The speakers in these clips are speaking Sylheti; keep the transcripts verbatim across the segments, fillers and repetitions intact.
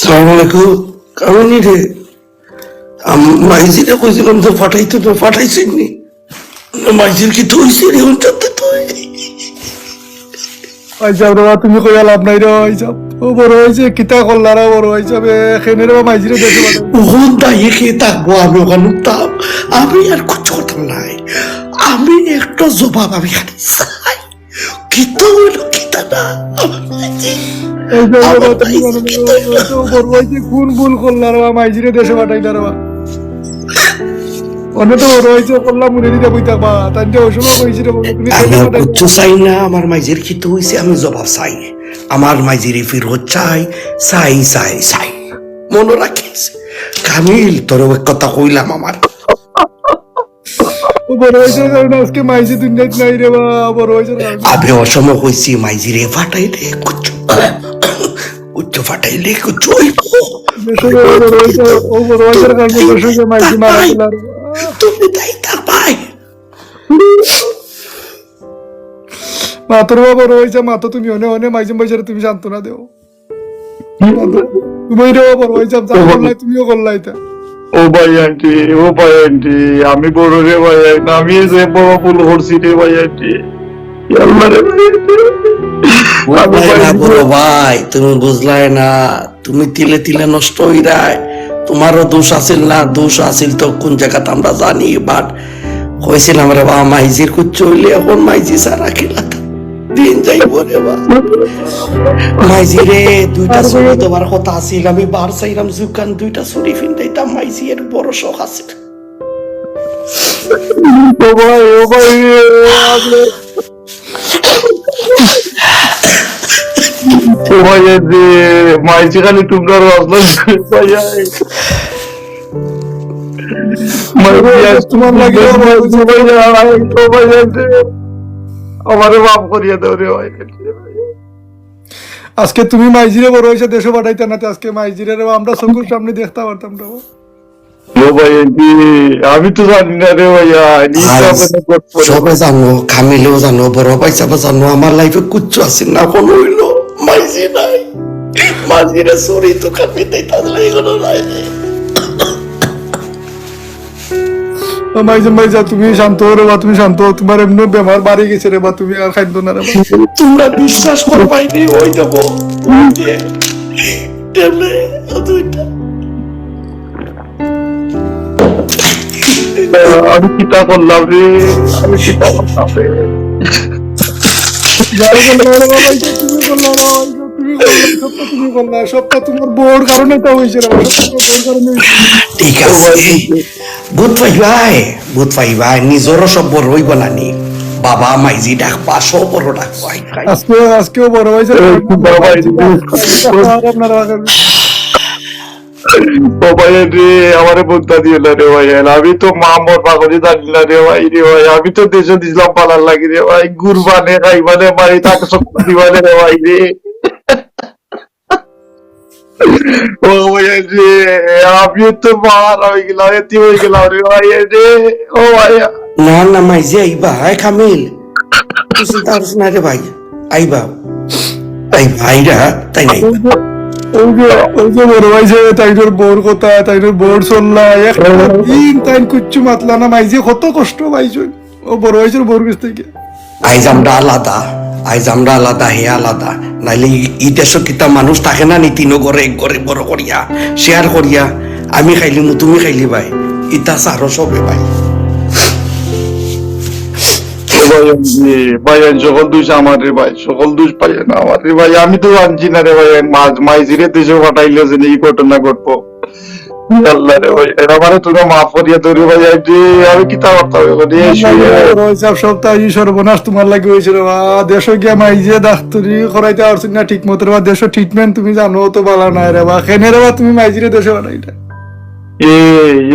সালাম আলাইকুম। কামিল নি রে? আম-, মাইজিরে কইছিলাম তো ফাটাইতো না, ফাটাইছইন নি? মাইজির কিতা অইছে রে, হুনছত তো তুই? ভাইসাব রে বা, তুমি কইয়া লাভ নাই রে ভাইসাব। ও বড় ভাইসাব, কিতা করলা রে বড় ভাইসাব? এ, কেনে রে বা মাইজিরে দেশো পাঠাইলা? অখন দায়ে কে থাকবো, আমি অখানো থাকতাম। আমি আর কিচ্ছু করতাম নায়। আমি একটা জবাব আমি খালি চাই। কিতা অইলো, কিতা না? এই যে আমার বাবা, তুমি মাইজি জানো না, কিতা অইলো? ও বড় ভাইসাব কোন ভুল করলা রে বা, মাইজিরে দেশো পাঠাইলা রে বা? অনে তো বড় ভাইসাব করলা মুড়ে দিতে বই থাকবা, তাই যে ওই সময় কইছি রে বাবা, তুমি আমি দেশো আর পাঠাইলা। কিচ্ছু চাই না, আমার মাইজির কিতা অইছে আমি জবাব চাই। আমার মাইজিরে ফিরত চাই, চাই, চাই, চাই। মনো রাখিস, কামিল, তোরে এক কথা কইলাম আমার। ও বড় ভাইসাবর কারণে আজকে মাইজি দুনিয়াত নাই রে বা, বড় ভাইসাবর কারণে। আমি অসময় কইছি মাইজিরে ফাটাইলে কুচ্ছু, কুচ্ছু ফাটাইলে কুচ্ছু অইবো। দেশো বড় ভাইসাব, ও বড় ভাইসাবর কারণে দেশো গিয়া মাইজি মারা গেল রে বা। তুমি তাই তা ভাই। মাতো রে বা বড় ভাইসাব, মাতো তুমি অনে, অনে মাইজি ভাইসাবরে তুমি সান্ত্বনা দেও। তুমি রে বা বড় ভাইসাব, যা করলাই, তুমিও করলাই ইতা। ও ভাই আন্টি, ও ভাই আন্টি, আমি বড় রে ভাই আন্টি, আমি যে বড় ভুল করছি রে ভাই আন্টি। আল্লাহ রে ভাই আন্টি। ও আমি ভাই ভাই না, আন্টি। বড় ভাই, তুমি বুঝলায় না। তুমি তিলে তিলে নষ্ট অইরায়। তুমারও দোষ আছিল না, দোষ আছিল তো কোন জাগাত আমরা জানি, but কইছিলাম রে বা, মাইজির কুচ্ছু অইলে অখন মাইজি ছাড়া কিলা দিন যাইবো রে বা। মাইজিরে দুইটা চুড়ি দেওয়ার কথা আছিল, আমি বার চাইলাম জুকান দুইটা চুড়ি ফিন্দাইতাম, মাইজির বড় শখ আছিল। ও ভাই, ও ভাই রে, আমি ও ভাই, এই যে মাইজি খালি তোমরা রাজনীতি ভাই, এই মাইজি আজ তোমার লাগে, ও ভাই, ও ভাই, এই যে আমারে মাফ করিয়া দাও রে ভাই। আজকে তুমি মাইজিরে বড় ভাইসাব দেশো পাঠাইতা না, তে আজকে মাইজিরে রে আমরা চকুর সামনে দেখতা পারতাম না। ও ভাই, এই যে আমি তো জানি না রে ভাইয়া, এই যে আজ আমারে গল্প করে। সবে জানো, কামিলেও জানো, বড় ভাইসাবও জানো, আমার life-এ কুচ্ছু আছিল না, অখন অইলো, মাইজি নাই। মাইজিরে চুড়ি তো কামিল নাই, তাহলে এগুলো নাই রে। ও মাইজি, মাইজি, তুমি শান্ত অও রে বা, তুমি শান্ত অও, তুমার এমনে বেমার বাড়ি গেছে রে বা, তুমি আর খাইতো না রে বা। তুমরা বিশ্বাস করবায় নি, ওই দেখো, ওই যে, টেবলে, দুইটা। আমি কিতা করলাম রে? আমি কিতা করলাম রে? যাই বলো, আরে বাবা, এটা তুমি করলা, বাবা, এটা তুমি করলা, সবটা তুমি করলা, সবটা তোমার বউর কারণে তো হইছে রে বাবা, সবটা তোমার বউর কারণে হইছে। ঠিক আছে। বুঝ পাইবায়, বুঝ পাইবায়, নিজরও সব বড় অইবো না নি। বাবা, মাইজি ডাকবা, সব বড় ডাকবা। আজকে, আজকেও বড় অইছে, এই বাবা, এই আপনারা ও ভাই রে, আমারে বলতা দিও না রে ভাই, আমি তো মা মরবা করি জানি না রে ভাই, রে ভাই, আমি তো দেশো দিছিলাম পালার লাগি রে ভাই, ঘুরবানে, খাইবানে, বাড়ি তাকে সব দিবানে রে ভাই রে। ও ভাই রে, আমি তো মারা অই গেলাম, এতিম অই গেলাম রে ভাই রে, ও ভাই। না, না, মাইজি আইবা, হায় কামিল। তুই চিন্তা করিস না রে ভাই, আইবা, আইবা, আইরা, তাই নাই। ওই যে, ওই যে, ওই যে বড় ভাই যে তাইনর বউর কথা, তাইনর বউর চললা, একটা দিন তাইন কুচ্ছু মাতলা না, মাইজি কত কষ্ট পাইছইন। ও বড় ভাইছর বউর গেছ থাকি। আইজ আমরা আলাদা, আইজ আমরা আলাদা, হে আলাদা। নাইলে ই, ই দেশো কিতা মানুষ থাকে না নি, তিনো ঘরে এক ঘরে বড় করিয়া, share করিয়া, আমি খাইলিমু, তুমি খাইলিবায়, ইতা ছাড়ো সবে ভাই। ও ভাই, আমি যে, ভাই, আমি সকল দোষ আমার রে ভাই, সকল দোষ পাই না আমার রে ভাই, আমি তো জানছি না রে ভাই, আমি মাঝ, মাইজিরে দেশো পাঠাইলে যে এই ঘটনা ঘটবো। আল্লাহ রে ভাই, এরা মানে তোরা মাফ করিয়া দৌড়ে ভাই, আইডি, আমি কিতা করতাম এখন? এই না, শুয়ে না, বড় ভাইছাব, সব তো এই সর্বনাশ তোমার লাগি হইছে রে বা। দেশো গিয়া মাইজে ডাক্তারি করাইতা পারছইন না ঠিক মতো রে বা। দেশো treatment তুমি জানো তো ভালা নায় রে বা। কেনে রে বা তুমি মাইজিরে দেশো পাঠাইতা? এ,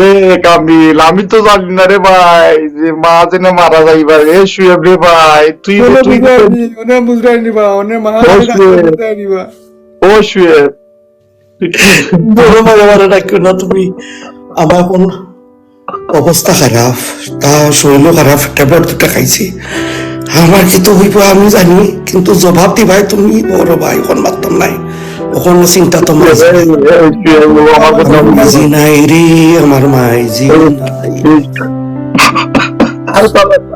এ, কামিল, আমি তো জানি না রে ভাই, যে মা যেন মারা যাইবা। এ শুয়েব রে ভাই, তুই, কোনো তুই বুঝাইনি, ওনে বুঝাইনি বা, ওনে মা ওই শুয়েব। বুঝাইনি বা। ও শুয়েব, বড় ভাই, আমারে ডাকিও না তুমি। আমার এখন অবস্থা খারাপ, তা শরীরও খারাপ, ট্যাবলেট দুটা খাইছি। আমার কিতা অইবো আমি জানি, কিন্তু জবাব দিবায় তুমি, বড় ভাই, এখন মাততাম নায়। অখন চিন্তা তো মাইজি। আমার মাইজি নাই রে, আমার মাইজি নাই।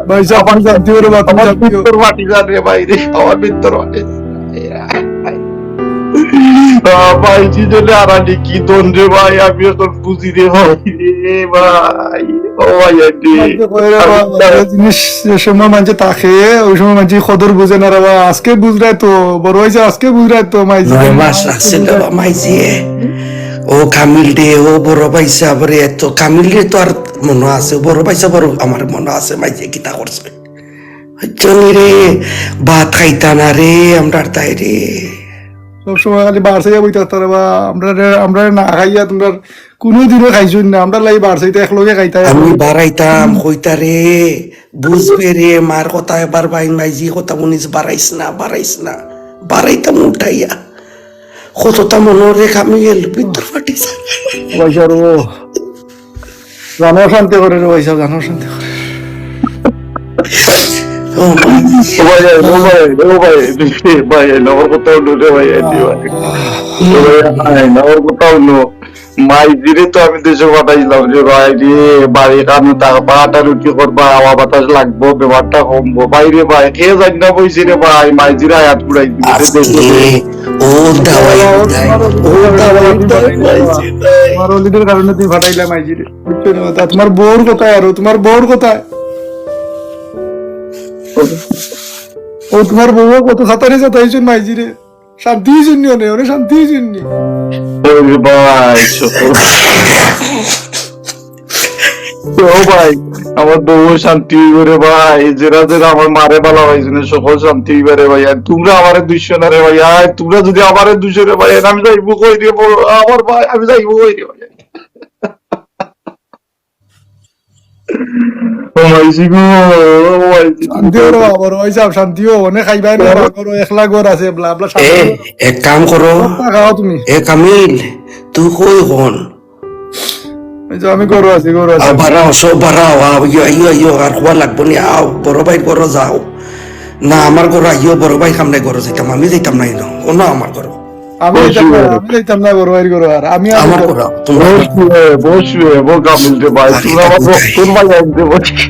ভাই সাহেব, তুমি শান্তি করো বা, তুমি আমার শান্তি করো। ভিতর ফাটি যার রে ভাই রে, আমার ভিতর ফাটি যার রে। আহ, ভাই, কি জন্য আরানি কি দন রে ভাই, আমি এখন বুঝি রে ভাই রে ভাই। ও ভাই, আন্টি। মানষে কয় রে বা, যে জিনিস যে সময় মানষে থাকে, ওই সময় মানষে কদর বুঝে না রে বা। আজকে বুঝরায় তো, বড় ভাইসাব, আজকে বুঝরায় তো, মাইজি। নয় মাস রাখছে রে বা, মাইজিয়ে। ও কামিল রে, ও বড় ভাইসাব রে, এত কামিল রে তো আর মনো আছে, বড় ভাইসাব রে আমার মনো আছে, মাইজিয়ে কিতা করছে। বুঝছো নি রে, ভাত খাইতা না রে, আমরার তাই রে। সব সময় খালি বার চাইয়া বই থাকতা রে বা, আমরারে, আমরারে না খাইয়া তোমরা কুনুদিনও খাইছো না, আমরার লাগি বার চাইতা, একলগে খাইতা। আমি বাড়াইতাম, কইতা রে, বুঝবে রে, মার কথা এবার ভাই, মাইজি কথা হুনিস, বাড়াইস না, বাড়াইস না, বাড়াইতাম উঠাইয়া। কতটা মনো রে, আমি গেল ভিতর ফাটি যার। ভাইসাব রে, জানো শান্তি করে রে ভাইসাব, জানো শান্তি করে। ও ভাই, ও ভাই, ও ভাই, ভাই, আমার কথা হুনো রে ভাই, আন্টি ভাই। ও ভাই, আইন, আমার কথা হুনো। মাইজিরে তো আমি দেশে পাঠাইলাম রে ভাই রে, বাড়ি কামে থাকবা, আটা রুটি করবা, হাওয়া বাতাস লাগবো, বেমারটা কমবো। ভাই রে ভাই, কে জানি না বইছে রে ভাই, মাইজিরে আয়াত পুড়াই দিবে রে আজকে দেশে। ও দাওয়াই উদাই, ও দাওয়াই উদাই, মাইজি নাই। তোমার অলিদের কারণে তুমি ফাটাইলা মাইজিরে। বুঝছো না কথা? তোমার বউর কথা আরো, তোমার বউর কথা। ও তোমার বউ কত সাতারি সাতাইছইন মাইজিরে। শান্তি হইছইন নি, অনে, অনে শান্তি হইছইন নি। ওরে ভাই, ও ভাই, আমার বউ শান্তি হইব রে ভাই, যেরা যেরা আমার মারে বালা পাইছে না, সকল শান্তি হইবা রে ভাই। আর তোমরা আমারে দুষো না রে ভাই, আর তোমরা যদি আমারে দুষো রে ভাই, আর আমি যাইব কই রে বউ? আমার ভাই, আমি যাইব কই রে ভাই? ও মাইজি গো, ও মাইজি গো। শান্তি করো বাবা, বড় ভাইসাব, শান্তি হও, অনে খাইবায় না, ও। রাগ করো, একলা ঘর আছে, এবলা, এবলা শান্তি এ, করো। এক কাম করো। কথা খাও তুমি। এ কামিল, তুই কই হন? এই যে আমি ঘরো আছি, ঘরো আছি। আও, বাড়াও, সব বাড়াও, আও, ইয়ো, ইয়ো, ইয়ো, আর খোয়া লাগবো নি, আও, বড় ভাই ঘরো যাও। না, আমার ঘরো আইও, বড় ভাই সামনে ঘরো যাইতাম, আমি যাইতাম না, ইনো, ও না আমার ঘরো। আমি যাইতাম না, বসবে। আমি যাইতাম না, বড় ভাইর ঘরো, আর আমি আর আমার ঘরো। ঘরো, তোমরা বসবে, বসবে, বো কামিল রে ভাই, আরে, তোমরা আমার বাবু ভাই। রক্তর ভাই আনতে বসবে।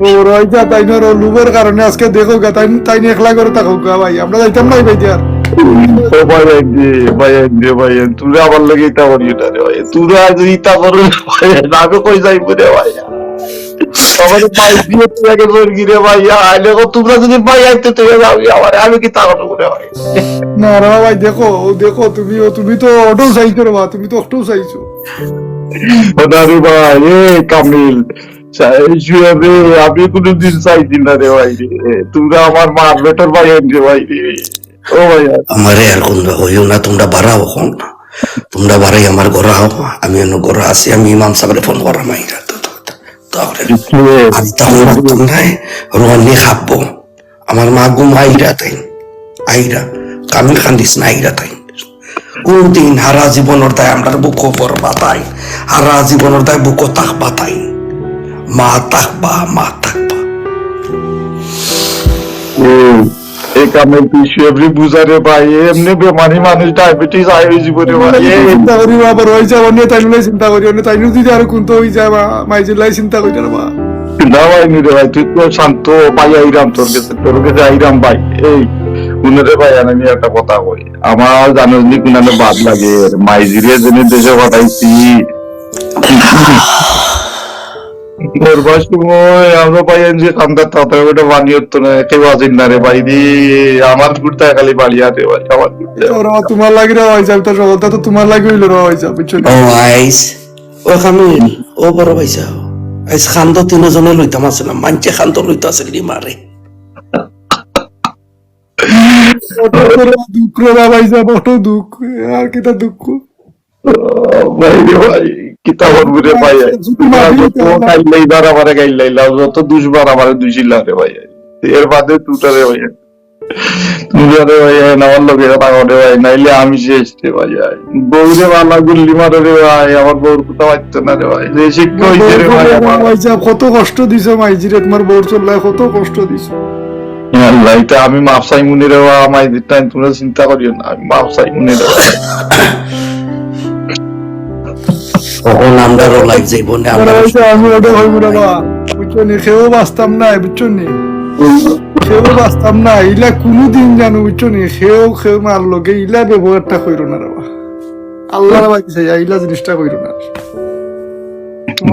ও রইজা তাই না, ও লুবের কারণে আজকে দেখো গা, তাই, তাই নিয়ে একলা করে থাকো গা ভাই, আমরা যাইতাম নাই ভাই আর। ও ভাই, আইন দে, ভাই, আইন দে, ভাই, আইন। তোমরা আমার লগে ইতা করিও না রে ভাই। তোমরা আজ ইতা করো না ভাই, আমি কই যাইব রে ভাই? আমার ভাই বিয়ে তো আগে জোর কি রে ভাই? আইলে কো তোমরা যদি ভাই আইতে তো যাও, আমার আমি কিতা করব রে ভাই? না রে ভাই, দেখো, ও দেখো, তুমি, ও তুমি তো অটো চাইছো রে বা, তুমি তো অটো চাইছো। ও না রে ভাই, এ কামিল, চা-, এই শুয়ে রে, আমি কোনোদিন চাইছি না রে ভাই রে। তোমরা আমার মার বেটার ভাই আইন রে ভাই রে। ও ভাই, আমারে আর কোন হইও না, তোমরা বাড়াও এখন। তোমরা বাড়াই আমার ঘরো আও, আমি অন্য ঘরো আছি, আমি ইমাম সাহেবরে ফোন করাম আইরা। তো, তো, তো, তো, তারপরে আমি তখন রাখতাম নাই, রনি খাবো। আমার মা ঘুম আইরা তাই, আইরা। কামিল কান্দিস না আইরা তাই। কোনদিন হারা জীবনর দায় আমরার বুকো পড়বা তাই, হারা জীবনর দায় বুকো থাকবা তাই। মা থাকবা, মা থাকবা। হুম। এই কামে তুই শুয়ে বুঝা রে ভাই, এমনি বেমারি মানুষ ডায়াবেটিস আই হয়ে জীবনে ভাই। চিন্তা করি বাবা, রইছে, অন্য তাইলে চিন্তা করি, অন্য তাইলে যদি আরো কোনটা হয়ে যায় বা মাইজির লাই চিন্তা করি না বা। না ভাই, নি রে ভাই, তুই তো শান্ত ভাই, আইরাম তোর কাছে, তোর কাছে আইরাম ভাই। এই, হুন রে ভাই, আমি একটা কথা কই, আমার জানোস নি কোনানো বাদ লাগে, মাইজিরে যেনে দেশে পাঠাইছি। করবার সময় আমরা ভাই আনছি কান্দার তাতে ওটা পানি হতো না, কেউ আসেন না রে ভাই রে, আমার ঘুরতে খালি বাড়ি আছে ভাই, আমার ঘুরতে। ওরা তোমার লাগি রে ভাই সাহেব, তার সবটা তো তোমার লাগি হইলো রে ভাই সাহেব, বুঝছো না? ও আইস, ও কামিল, ও বড় ভাই সাহেব, আইস খান্দ তিনজনে লইতাম আছে না, মানছে খান্দ লইতে আছে নি মারে। কত দুঃখ রে বাবা, এই যে বড় দুঃখ, আর কিতা দুঃখ? ও ভাই রে ভাই, কিতা করবো রে ভাই? শুধু মাটি যত হইতে হবে। গাইল লাইবার আমারে গাইল লাইলাম, যত দুষবার আমারে দুষিলা রে ভাই। এর বাদে তুটা রে ভাই। তুটা রে ভাই, আমার লগে কথা বলে ভাই, নাইলে আমি শেষ রে ভাই। বউরে বালা গুল্লি মারে রে ভাই, আমার বউর কথা বাচ্চা না রে ভাই। যে শিক্ষা হইছে রে ভাই আমার। ভাই সাহেব, কত কষ্ট দিছো মাইজিরে, তোমার বউর চল্লায় কত কষ্ট দিছো। আল্লাহ, ইটা আমি মাফ চাইমুনে রে বা, আমায় দিতাম, তোমরা চিন্তা করিও না, আমি মাফ চাইমুনে রে বা। অখন আমরারও life যাইব না, বড় আমরা ভাই, আমি ওটা হইব রে বা, বুঝছো নি? কেউ বাঁচতাম না, বুঝছো নি? কেউ বাঁচতাম না, ইলা কুনুদিন জানো, বুঝছো নি? কেউ, কেউ মার লগে ইলা ব্যবহারটা কইরো না রে বা। আল্লাহর বাকি চাই, ইলা জিনিসটা কইরো না।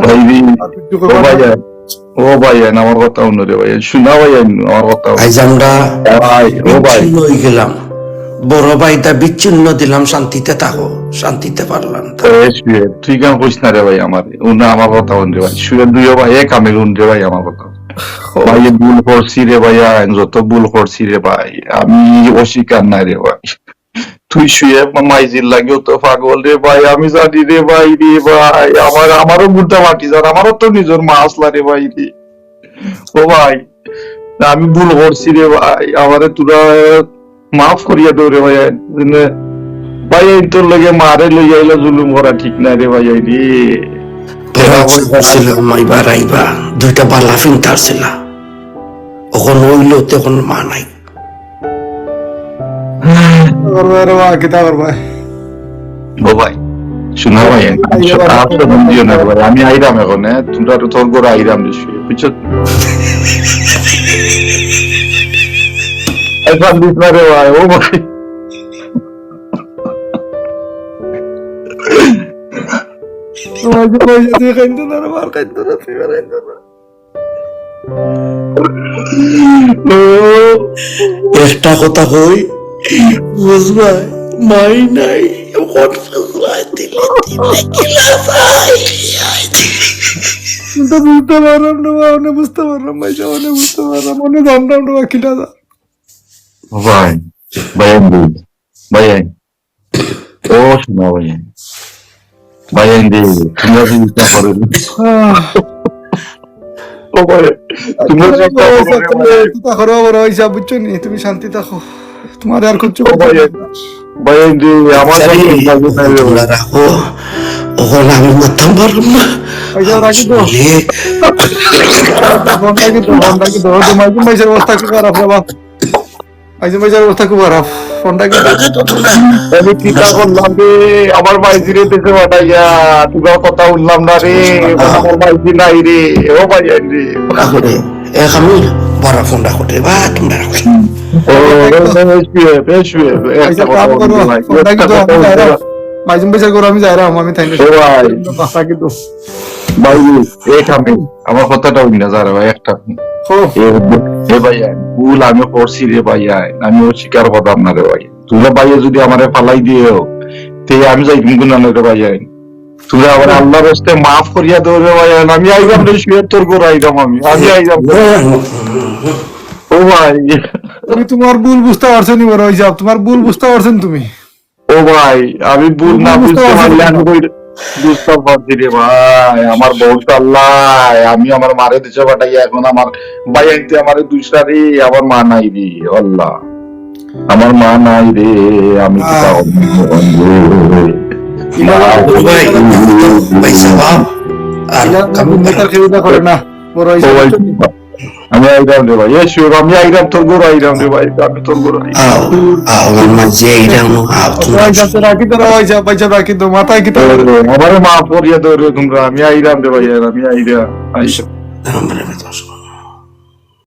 ভাই রে, আর কিছু ও করবা ভাই, না। ও ভাই, আইন আমার কথা হুনো রে ভাই, শোনা ভাই, আইন আমার কথা হুনো। আইজ আমরা ভাই, ও ভাই। বিচ্ছিন্ন হয়ে গেলাম, বড় ভাইটা বিচ্ছিন্ন দিলাম, শান্তিতে থাকো, শান্তিতে পারলাম তো। এ শুয়ে, তুই কেন কইস না রে ভাই আমারে? ও না, আমার কথা হুন রে ভাই, শুয়ে দুইও ভাই এক আমি হুন রে ভাই আমার কথা। ও। ভাই, ভুল করছি রে ভাই, আইন যত ভুল করছি রে ভাই, আমি অস্বীকার নাই রে ভাই। তুই শুয়ে মা-, মাইজির লাগিও তো পাগল রে ভাই, আমি জানি রে ভাই, রে ভাই, আমার, আমারও বুদ্ধা মাটি যার, আমারও তো নিজের মা আসলা রে ভাই রে। ও ভাই, না, আমি ভুল করছি রে ভাই, আমারে তোরা মাফ করিয়া দেও রে ভাই। মানে, ভাই, এই তোর লগে মারে লইয়া আইলা জুলুম করা ঠিক না রে ভাই, এই রে। তোরা আশা করছিলাম মাইবা রাইবা, দুইটা বালা ফিন্তার ছিলা, অখন অইলো তো অখন মা নাই। করবা রে বা, কিতা করবা? ও ভাই, শোনা ভাই, এই যে আর তো মন দিও না রে ভাই, আমি আইরাম এখন, হ্যাঁ? তোমরা তো তোর ঘরে আইরাম নিশ্চয়ই, বুঝছো? এখন দিস না রে ভাই, ও ভাই। ও ভাই, ও ভাই, তুই কাইন্দো না রে, আর কাইন্দো না, তুই আর কাইন্দো না। একটা কথা কই, বুঝবায়, মাই নাই, অখন বুঝবায়, দিলে দিলে কিলা যায়। তো বুঝতে পারলাম না, মানে বুঝতে পারলাম, ভাই, মানে বুঝতে পারলাম, মানে জানলাম না, কিলা যায়। ভাই, ভাই, আমি বলি, ভাই, আমি ও শোনা ভাই, ভাই, এই যে তোমরা যে ইচ্ছা করো, আহ। ও ভাই, তোমরা যে ইচ্ছা করো, তুমি চিন্তা করো, বড় হিসাব, বুঝছো নি? তুমি শান্তি থাকো, তোমার আর কিচ্ছু ও ভাই, করতে হবে না। ভাই, এই যে আমার আচ্ছা রে, সঙ্গে ইচ্ছা করো, তোমরা রাখো, অখন আমি মারতাম পারলাম না। ওই যে রাখি তো। আসলে ফোনটা কিন্তু, ফোনটা কিন্তু, ও তো মাইজুম ভাইয়ের অবস্থা খুব খারাপ রে বাপ। আইজুম ভাইজান অবস্থা খুব খারাপ। ফোনটা কি আমি চিন্তা করলাম রে, আমার মাইজিরে দেশে পাঠাইয়া, তোমরা কথা শুনলাম না রে, এখন আমার মাইজি নাই রে, ও ভাই রে। রাখো রে, এক আমি বড় ফোন রাখো রে, বা তোমরা রাখো। ও, ও, ও, শুয়ে, বে শুয়ে, বে, একটা আচ্ছা, কথা কাম করো, বলি ভাই, ফোনটা কি একটা তো কথা আমি বলি যাইরাম। ভাই। মাইজুম ভাইজান করো, আমি যাইরাম, আমি থাকি না। ও ভাই। বাসা কিন্তু। ভাই, এক আমি, আমার কথাটা শুনি না, যারা ভাই, একটা। ও। এ, এ ভাই, ভুল আমি করছি রে ভাই, আমি অস্বীকার করতাম না রে ভাই। তোমরা ভাই যদি আমারে ফালাই দিও, তে আমি যাইতাম কোন রে ভাই? তোমরা আবার আল্লাহর রাস্তায় মাফ করিয়া দেও রে ভাই, আমি আইরাম রে, শুয়ে তোর ঘরে আইরাম আমি, আমি আইরাম। ও ভাই। তুমি তোমার ভুল বুঝতে পারছো নি বড় হিসাব, তোমার ভুল বুঝতে পারছো নি তুমি? ও ভাই, আমি ভুল তুমি না বুঝতে বুঝতে পারছো পারলে না। আমি কই বুঝতাম পারছি রে ভাই, আমার বউত আল্লাহ, আমি আমার মারে দেশে পাঠাইয়া এখন আমার ভাই আনতে আমারে দুসরা রে, আমার মা নাই রে, আল্লাহ, আমার মা নাই রে, আমি কি আহ। পাবো রে? ভাই, ভাই সাহেব, আর ইলা কাম তুমি করে। তার খেয়ে করে না, বড় ও ভাই, হিসাব। আমি আইরাম রে ভাই, এ শুয়ে আমি আইরাম, তোর ঘরে আইরাম রে ভাই, আমি তোর ঘরে আইরাম। আও, আও, আমার মাঝে আইরাম, আও, তুমি ভাই, যাতে রাখি তো, ভাই সাহেব, ভাই সাহেব, রাখি তো, মাথায় কি তো? এ, আমারে মাফ করিয়া দেও রে তোমরা, আমি আইরাম রে ভাই, আমি আইরাম, আইরাম। আমার মাঝে